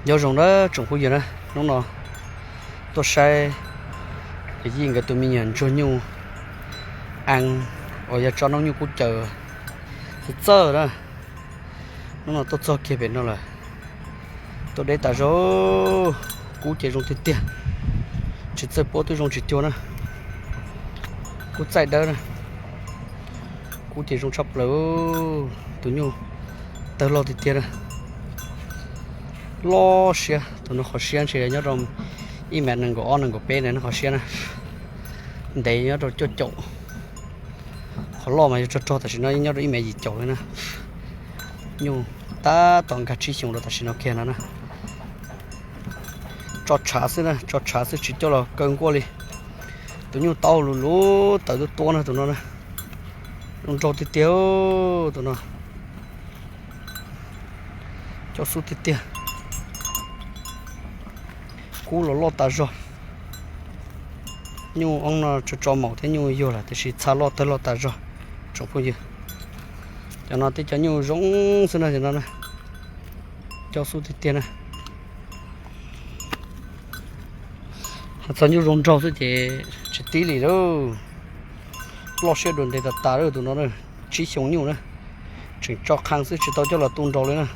Nyob zoo na tsoom phooj ywg na, hnub no tuaj saib yij nkawd tus me nyuam ntsuag nyuj ees uas yog tsob noob nyuj kub caws txawj txawj na. Hnub no tuaj txog kiag pem no lawm, tuaj deb tas zog, kub ces zoo tiag tiag, tsis txawj puab twb zoo tsis cuag na. Kub txaij dawb na, kub ces zoo tshaj plaws, tus nyuj tawg loj tiag tiag na. Loj siab, tus no qhov siab ntshe nyob rau ib mev nees nkaum ob nees nkaum peb na qhov siab na. Ntev nyob rau cuaj caum. Qhov loj mas yuav rog rog, tam sim no nyob rau ib mev yim caum li na. Nyuj tab tom nkag tsib xyoos rau tam sim no kiag no na. Tso tshav xwb na, tso tshav xwb tsis coj los kaw nkuaj li. Tus nyuj taub lus lus tawv tuab tuab na tus no na. Zoo nraug tiag tiag tus no. Coj xub tiag tiag. Kub los loj tas zog. Nyuj oob no tso tso maum thiab nyuj yuag lawm tiam sis txha loj tawg loj tas zog tsoom phooj ywg. Cov no tej cov nyuj zoo xwb na, cov no na. Coj xub tiag tiag na. Hais txog nyuj zoo nraug xwb ces tsis tib li lauj. Loj siab dua ntev tas tas lawm tus no na. Tsib xyoo nyuj na, tseem tso qhee xwb tsis tau coj los tu nraus li na.